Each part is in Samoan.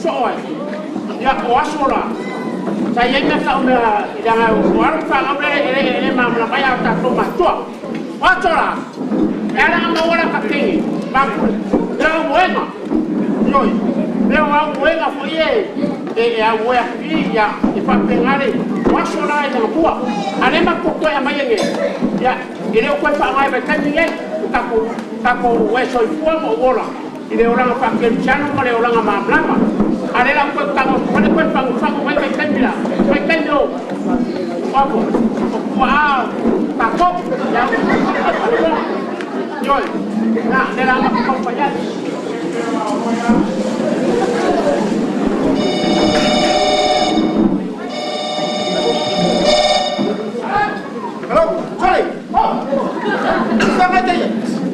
soo ai. Ia o aso la. Sa i ai mea tau mea i leaga o alo ma fanau le e le malamalama ai a o tatou matua. O aso la, e ala a maua la kapeni, mapule, le aumoega. Ioe, le o aumoega foi e aumoe atu i ia, e faapena le o aso la i lana tua. A le matou toe aumai nei, ia, e le o toe faaaoga i vaitaimi nei, o tatou e soifua ma ou ola, i le olaga faakerisiano ma le olaga malamalama. A le la toe tago atu le toe fagufagu mai vaitaimi la, vaitaimi o apo, o tuaa tatou, ia, ioe, na, le la ma kau pai ai. Hello, sorry. Oh, Sanga te ia.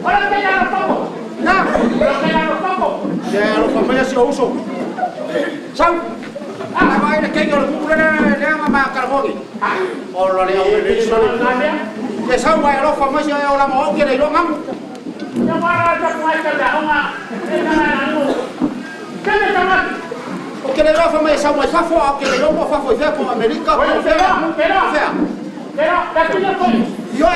Ora te ia papo. Na. Ora te ia papo. Ia alofa mai si o uso. Sau. Ah, vai le kei o le kuku le le ma ma karamogi. Ah, O la le au le so so. na mea. Ye sau vai alofa mai si o la mo ke le lo ngamu. Ia wara ta kuai ta da onga. E na na no. Kene tamati. O ke le alofa mai sau mai fafo o ke le lo mo fafo i fea po Amerika po Oi, fea. pera, pera. Fea. Pero, la tuya foi. Io e.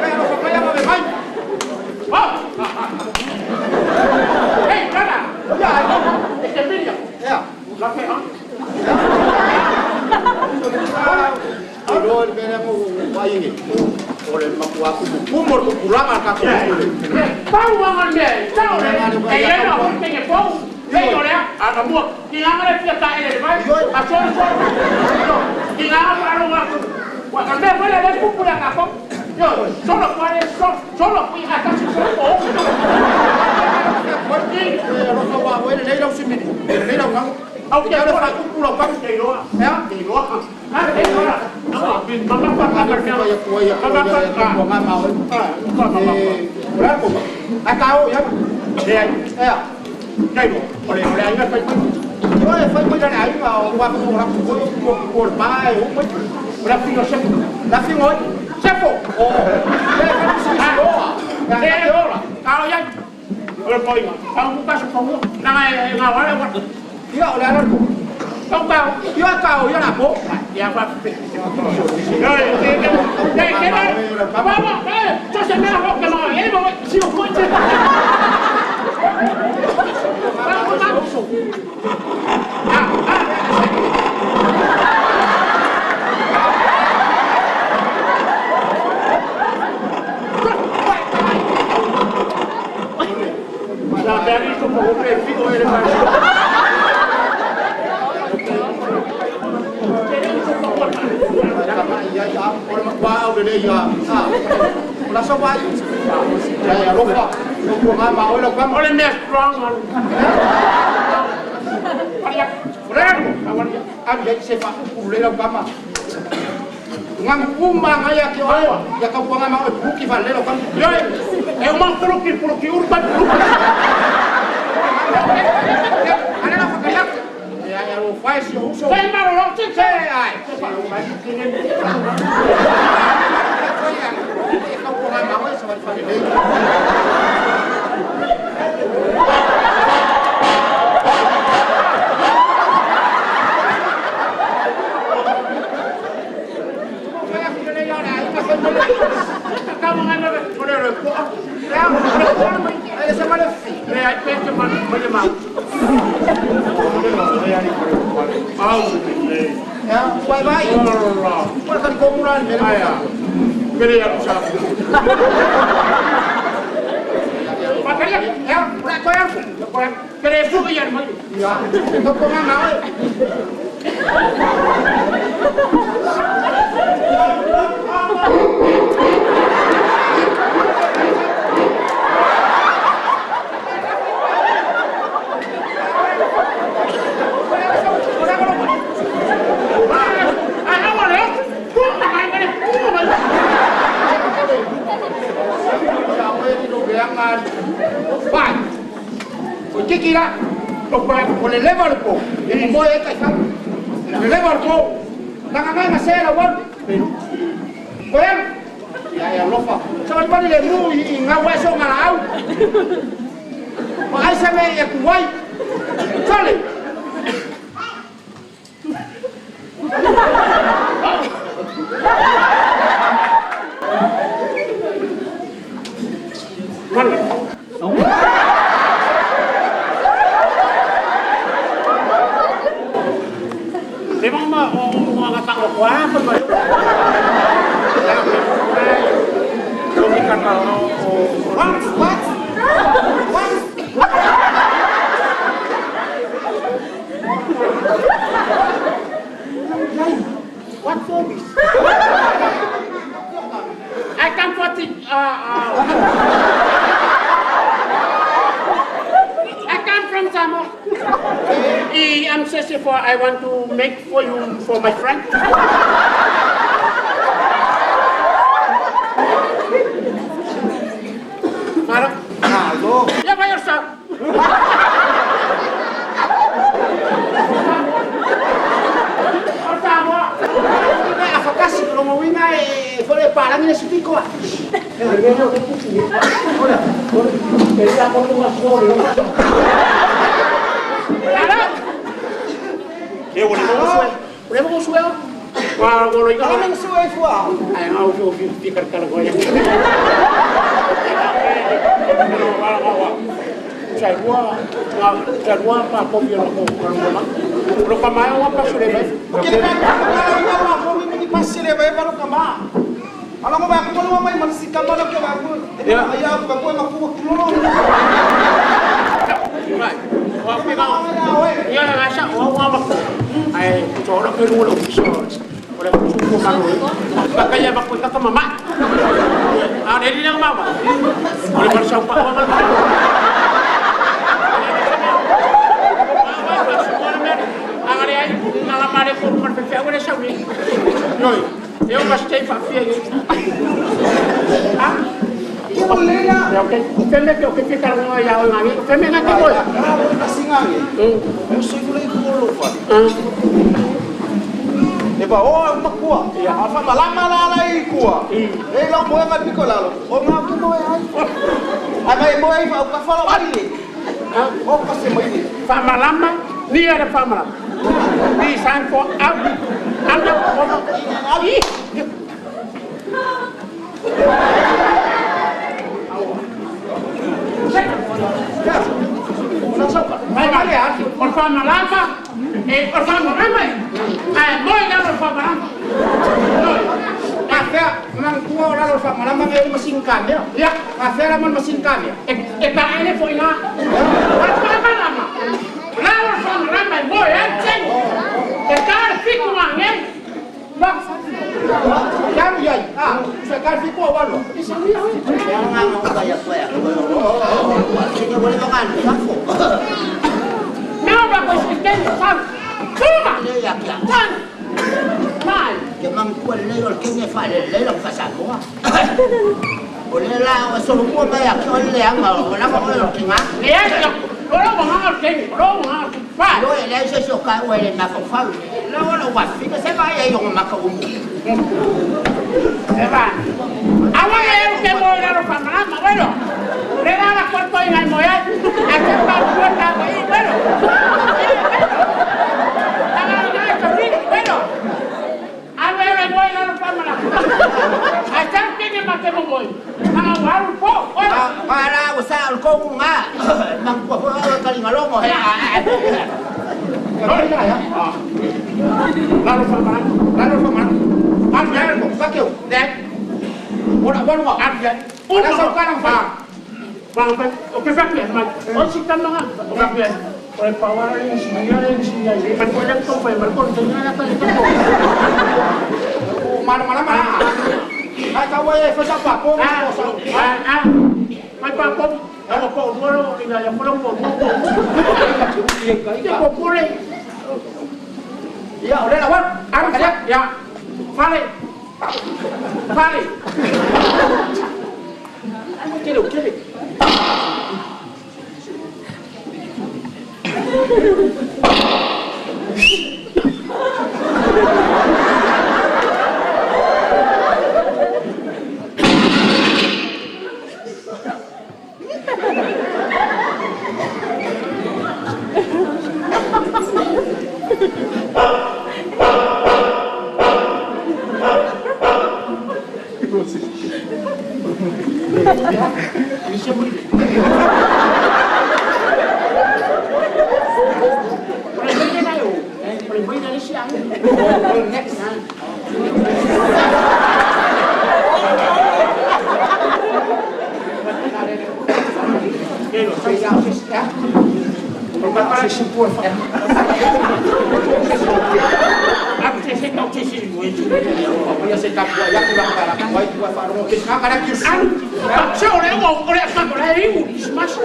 Ai alofa mai ama me mai. Oh. Hey, brother. Ia ai. Este video. Ia. La fe, ah. Ai lo le mea mo ai ngi. O le makua ku ku mo ku kulanga ka ku. Pau wanga me, tau le. E ye no, te ke pau. Hey, ole, a ka mua. Ki nganga le pia ta ele mai. A so so. Ki nganga pa ro wa. Wa ka me fue le kupu la ka ko. Yo, solo cuál solo solo fui a casi solo. E alofa wa o le leila usimini. Le leila ngamu. Au Ke ke le ko fa ku ku la pa. Te roa. Ya. Te roa. Ah, te roa. Mama pa ka Ka ka. ya ku ya ku Mama pa ya ka. ku nga ma o. Ah, mama pa. E ora ko. A ka o ya. Le ai. Ya. Kai mo. Ole ole ai fai. Yo e fai mo ya ai ma o wa ku ra ku ko ku ku pa e o mo. Ora fino se. La fi ngoi. Sepo. O. Le fa si si o. Ya Le ya ora. Ka o ya. Ole poi. Ka mo ka so ko. Na nga nga wa wa. Ya o le ala ko. Ka ka. Yo ka o ya la ko. Ya va. Yo ke ke ke ke va va. Yo se me ha que no. Eh, mo si o coche. Vamos, vamos. Ah, ah. La me ha visto como un figo ele vai. Ya ya o le wa o le ya. Ah. La so wa. Ya ya lo fa. Lo ku nga ma o le ka. Ole me strong. Maria, Ora Maria. A ya se fa ku le la ka ma. Ngam kuma nga ya ke o ya ka ku nga ma o ku ki fa le lo ka. Yo, é uma puruki puruki urba puruki. Ana la fa ka ya. Ya ya lo fa si o uso. Sai malo lo se Se ai. E ka ku nga ma o se fa fa le. Acaba nga na ole le ko. Ele se ma le fi. Le ai pete man man ma. Au le. Ya, vai vai. Allah. Ora ka ko mura ni Ai. Kere ya sa. Pakaria, Ya, ora ko ya. kere fu ya ma. Ya, ko ko nga ma. Ai ha le. Ku ma ngai ngare ku ma. Vai. O kiki la. O pa O le leva le po. E mo e kai ka. Le leva le po. Na nga nga se la wa. Ko ya. Ya ya lofa. Sa ba le mu i nga wa so nga la au. se mea e ku ai. Sole. Manu. Memang mah orang kata apa apa. What? What? What? What for this? I come for the, I come from Samoa. I am 64. I want to make for you for my friend. Maro. Alo. Ya by yourself. O Samoa. A fakasi ko mo wina e fole palangi le sipiko. Ara. E o le mo sue. O le mo sue. Wa o lo Ala meng sue fua. Ai ngau fi fi fi kar kar ko ya. Sai wa nga sai wa pa ko fi lo ko ko ma. Lo pa ma wa pa sule ba. O ke ka ka ka wa ko mi ni pasile ba ba ka ma. Ala mo ba ko no mai man sika ma ke ba ko. Ya. Ya ba ko ma ku ku lo. Vai. Wa fi ga. Ya la sa wa wa ma ko. Ai to ro ke lu lo so. Ora ko su ko ma ro. Ba ka ya ba ko ka mama. Ah, ne ni na mama. Ora par sa pa wa ma. Eu gostei fa fia. Ah, Ke mo le na. ya okay. Feme que o que fica no ya o ngani. Feme na que boy. Ah, mo ka singange. Eu sou le ko lo fa. E ba o makua. Alfa malama la la i kua. E lo mo ma piko la lo. O nga ku mo ai. Ai mai mo ai fa ka fa lo ai. O ka se mai ni. Famalama, ni era famalama. Ni sign for out. Under over. Ih. Vai vale arte. Por famalama, e por famalama. Ai, moi la por famalama. Café, mang tua ora lo fa malama me mesin kame. Ya, Café la man mesin kame. e e pa ele foi na. Por famalama. La por famalama, moi é cheng. E car fico mangen. Ba. Yaru yai. Ah, sa kar fi ko walo. Now ba ko si ten sa. Tuma. Tan. Mai. Le ya lo lo ma ha ken, lo ma ha fa. Se va. Awa e que voy a lo famalama, bueno. Le da la cuarto en el moya. Hace pa puerta ahí, bueno. Bueno. A ver, le voy a lo famalama. Hacer que me mate voy. Ah, wa po. Bueno. La lo famalama. La lo fa malama. Ah, Ya ko, pa ke. De. Ora walo wa. Ah, ya. Ora sa ka nang fa. Bang, bang, o que fa que ma. O si kan mga. O ka que. O le pawara le sinya le sinya. Pan ko lang to pa mal ko tingnan na ta ito. O mana mana mana. Ai ka wa e fa sa pa ko Ah, ko sa. ah, ah. May pa po. Ako po mo ro ina ya po po po. Ti po po le. Ya, ora la wa. Ar ya ya. Fale. Fale. Kele kele. Isi mo ile. O le mai na yo. O le mai na isi ai. Next. Kelo, sai ya. O Se si pua fa. Aku se se tau se se mo e. O ia se tapua ia ku la kala. Wai tua fa ro ke ka kala ki su. Alu. Se o le o o le fa ko le iu smash.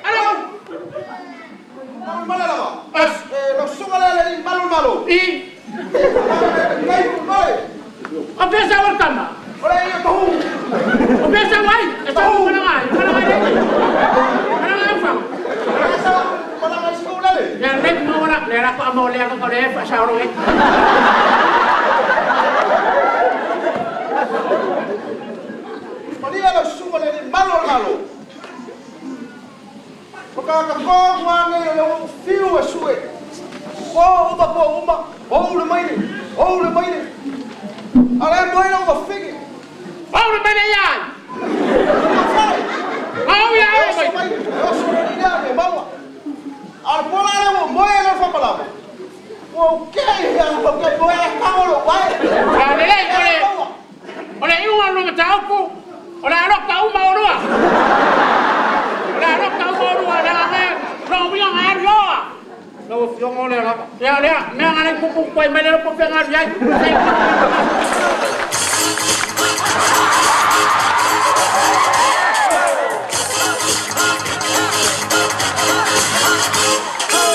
Alu. Malo malo lava. As. E lo sunga la le malo malo. I. Kai mai. O pesa o tama. Ora ia tahu. O pesa wai. E sa mo na ngai. Mana ngai le. Mana ngai fa. Ora sa mana ngai siku la le. Ya le mo ora le ra ko amo le ko le fa sa ro e. Mania lo sunga le malo malo. O ka ka ko ngane le o fiu e sue. O uma po uma. O le mai le. O le mai le. Ala mo ina o figi. O le mai le ya. O ya O e so mai. mai. O so ni na le maua. Al pola le mo mo le fa pala. O ke ya o ke mo e ka o lo vai. A le le o le o le iu lo mata upu. O le aro ka uma o roa. O le aro ka uma o roa le ngai. No mi ngai roa. Lau afioga o le lava. Ya le me ngai pupu koi mai le po fe ngai ai.